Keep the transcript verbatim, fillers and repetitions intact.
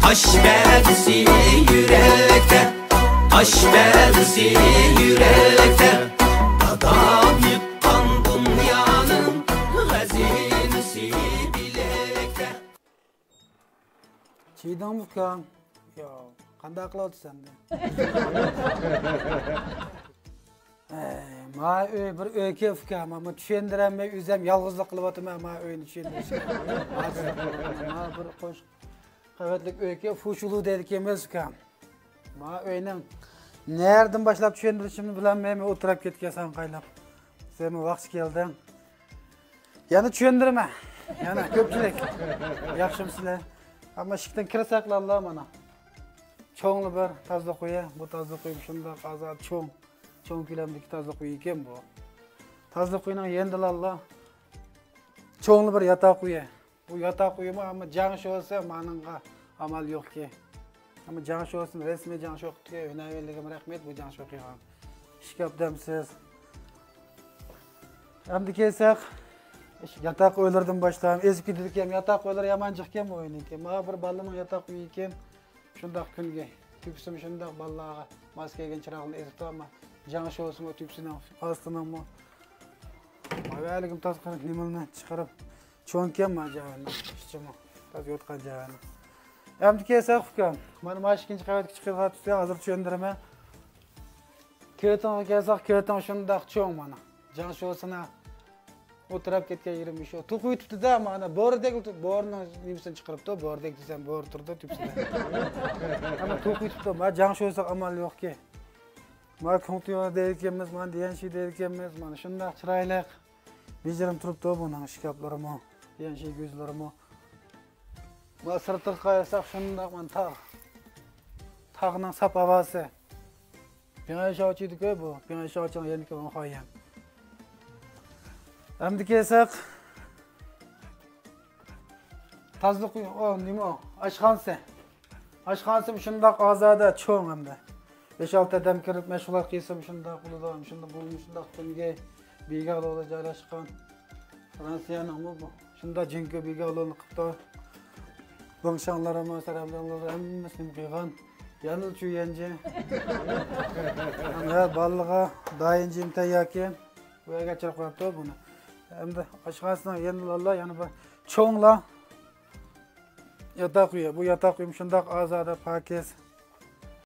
ئاشپەزىسى يۈرەكتە، ئاشپەزىسى يۈرەكتە. دادام يىققان دۇنيانىڭ خەزىنىسى بىلەكتە. چىدىڭمۇ ئۇكام؟ ياق، قانداق قىلىۋاتىسەن ئەمدى؟ ئەي، ما ئۆي بىر ئۆيكەن ئۇكام، ئەمما چۈشەندۈرەلمەي ئۆزۈم يالغۇزلۇق قىلىۋاتىمەن، ما ئۆينى چۈشەندۈرۈشكە. ئاجىزلىق قىلىۋاتىمەن. ما بىر قوش قەۋەتلىك ئۆيكەن، فۇشۇلۇ دەيدىكەنمىز ئۇكام. ما ئۆينىڭ نەدىن باشلاپ چۈشەندۈرۈشۈمنى بىلەلمەيمەن، ئولتۇرۇپ كەتكەن ساڭقايلاپ. سەنمۇ ۋاقتى كەلدىڭ. يەنە چۈشەندۈرىمەن. يەنە كۆپچىلىك. ياخشىمۇسىلەر؟ ئەمما ئىشىكتىن كىرسەكلا مانا. چوڭلا بىر تازىلىق ئۆيى. بۇ تازىلىق ئۆيى شۇنداق ئازادە چوڭ. چوڭ كۆلەمدىكى تازىلىق ئۆيى ئىكەن بۇ. تازىلىق ئۆيىنىڭ يېنىدىلا چوڭلا بىر ياتاق ئۆيى. بۇ ياتاق ئۆيىمۇ ئەمما جاڭ شوسى مانىڭغا ئامال يوقكى. ئەمما جاڭ شوسىنى رەسمىي جاڭ شو قىپتىكەن، ھۈنەرۋەنلىرىگە رەھمەت بۇ جاڭ شو قىلغان. ئىشكاپ دەمسىز. ئەمدى كەلسەك، ياتاق ئۆيلىرىدىن باشلايمىز. ئېزىپ كېتىدىكەن، ياتاق ئۆيلىرى يامان جىقكەن بۇ ئۆينىڭكى. مانا بىر بالىنىڭ ياتاق ئۆيى ئىكەن. شۇنداق كۈنگە. تۈپسىمۇ شۇنداق بالىلارغا ماس كەلگەن چىراغلارنى ئېزىپتۇ، ئەمما جاڭ شوسىمۇ تۈپسىنىڭ ئاستىنىڭمۇ. ھەلىگىمۇ تاز قىلىپ نېمىلىنى چىقىرىپ. چوڭكەن ما جاينىڭ ئىچىمۇ. تاز يوتقان جاينىڭ. ئەمدى كەلسەك ئۇكام. مانا، مانا ئىككىنچى قەۋەتكە چىقىۋاتىسەن، ھازىر چۈشەندۈرىمەن. كۆتۈڭگە كەلسەك، كۆتۈڭ شۇنداق چوڭ مانا. جاڭ شوسىنا ئولتۇرۇپ كەتكەن يېرىم شۇ. توقۇۋېتىپتۇ-دە، مانا بورىدەك، بورىنىڭ نېمىسىنى چىقىرىپتۇ، بورىدەك دېسەم، بورا تۇرىدۇ تۈپسىدە. ئەمما توقۇۋېتىپتۇ، ما جاڭ شوسا ئامال يوقكى. ما كۇڭتۇيۇڭ دەيدىكەنمىز، مانا دىيەنشى دەيدىكەنمىز، مانا شۇنداق چىرايلىق. بېجىرىم تۇرۇپتۇ بۇنىڭ ئىشكاپلىرىمۇ، دىيەنشى گۆزلىرىمۇ. ما سىرتىغا قارىساق شۇنداق مانا تاغ. تاغنىڭ ساپ ھاۋاسى. بىڭئەي شاۋچىدىكى بۇ. بىڭئەي شاۋچىڭ يەنىكى ۋاڭخۇايەن. ئەمدى كەلسەك، تازىلىق ئۆيى، ئۇ نېمە ئۇ؟ ئاشخانىسى. ئاشخانىسىمۇ شۇنداق ئازادە، چوڭ ئەمدى. بەش-ئالتە ئادەم كىرىپ مەشغۇلات قىلسىمۇ شۇنداق بولىدۇ. شۇنداق بۇمۇ شۇنداق تۈنگەي بىگالودا جايلاشقان. فرانسىيەنىڭمۇ بۇ. شۇنداق جىڭكۆ بىگالونى قىپتۇ. بىڭشاڭلىرىمۇ، سەرەمدىڭلىرى ھەممىسى نېمە قىلغان. يەنىلا چۈيەنجى. ھە، بالىلىغا دايىنجى ئىمتىياكى. بۇ يەرگە چىقىپ قويۇپتۇ بۇنى. ئەمدى ئاشخانىسىنىڭ يېنىدا يەنە بىر چوڭلا ياتاق ئۆيى. بۇ ياتاق ئۆيمۇ شۇنداق ئازادە، پاكىز.